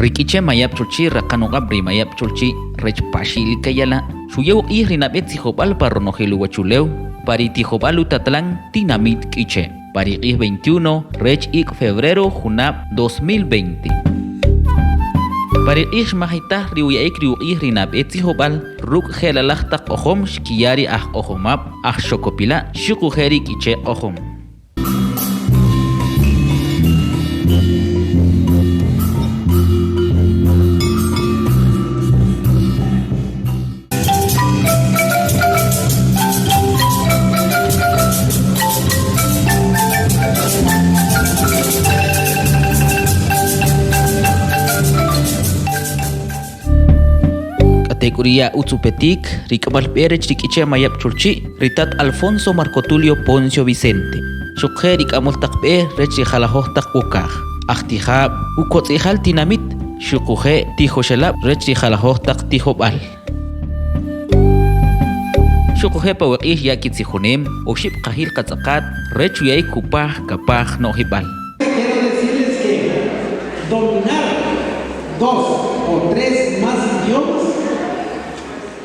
Ri K'iche' Mayab' Cholchi' raqan uq'ab' ri Mayab' Cholchi' rech Paxil Kayala' xuya uq'ij ri nab'e tzijob'al pa ronojel uwachulew pa ri tijob'al Utatlán tinamit K'iche' pa ri q'ij 21 rech ik' febrero junab' 2020. Pa ri q'ij xmajitaj ri uya'ik ri uq'ij ri nab'e tzijob'al ruk' je'lalaj taq q'ojom xkiya ri ajq'ojomab' ajxokopila' xuquje' ri K'iche' q'ojom. K'atek'uri' ya utz upetik ri k'amal b'e rech ri K'iche' Mayab' Cholchi', ri tat Alfonso Marco Tulio Poncio Vicente, xuquje' ri k'amol taq b'e rech ri jalajoj taq wokaj, ajtijab', ukotz'i'jal tinamit xuquje' tijoxelab' rech ri jalajoj taq tijob'al. Xuquje' pa we q'ij ya kitzijonem oxib' qajil qatz'aqat rech uya'ik jupaj kapaj no'jib'al. Quiero decirles que dominar dos o tres más idiomas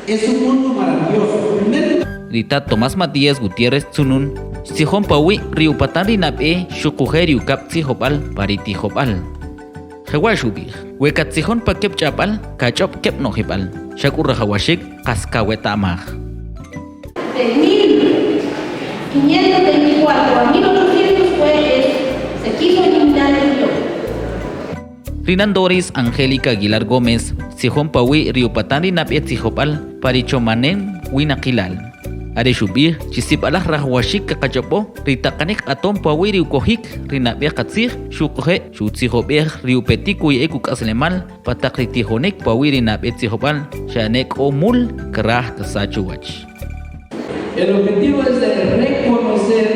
es un mundo maravilloso. Primer Ri tat Tomás Matías Gutiérrez Tzunun xtzijon pa uwi' ri upatan ri nab'e xuquje' ri ukab' tzijob'al pa ri tijob'al. Jewa' xub'ij, We kattzijon pa keb' ch'ab'al, kach'ob' keb' no'jib'al, xa k'u rajawaxik qas kaweta'maj. De 1524 a 1800 fue el se quiso eliminar el idioma. Ri nan Doris Angélica Aguilar Gómez xtzijon pa uwi' ri upatan ri nab'e tzijob'al pa ri chomanem winaqilal. Are xub'ij chi sib'alaj rajwaxik kaqach'ob'o ri taqanik q'atom pa uwi' ri ukojik ri nab'e qatzij xuquje' xutzijob'ej ri upetik uya'ik uk'aslemal pa taq ri tijonik pa uwi' ri nab'e tzijob'al xane k'o mul kraj kasach uwach. El objetivo es de reconocer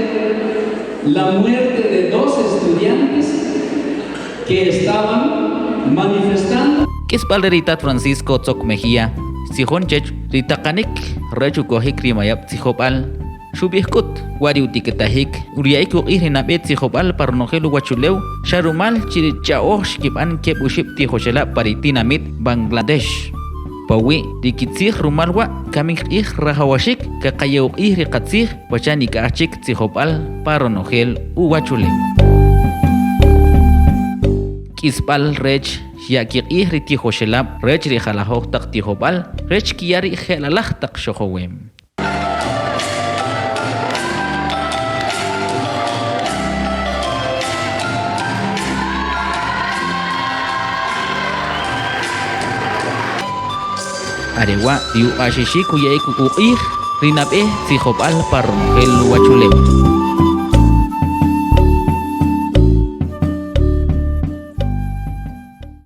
la muerte de dos estudiantes que estaban manifestando. K'isb'al re ri tat Francisco Tzoc Mejía xtzijon chech ri taqanik rech ukojik ri mayab' tzijob'al. Xub'ij k'ut, wa' ri utikitajik uya'ik uq'ij ri nab'e tzijob'al pa ronojel uwachulew xa rumal chi ri ch'a'oj xkib'an keb' oxib' tijoxelab' pa ri tinamit Bangladesh. Pa uwi' ri kitzij rumal wa' kamik q'ij rajawaxik kaqaya uq'ij ri qatzij pacha' nik'aj chik tzijob'al pa ronojel uwachulew. K'isb'al rech xya' kiq'ij ri tijoxelab' rech ri jalajoj taq tijob'al rech xkiya ri je'lalaj taq xojowem. Are wa' ri uq'axexik uya'ik uq'ij ri nab'e tzijob'al pa ronojel uwachulew.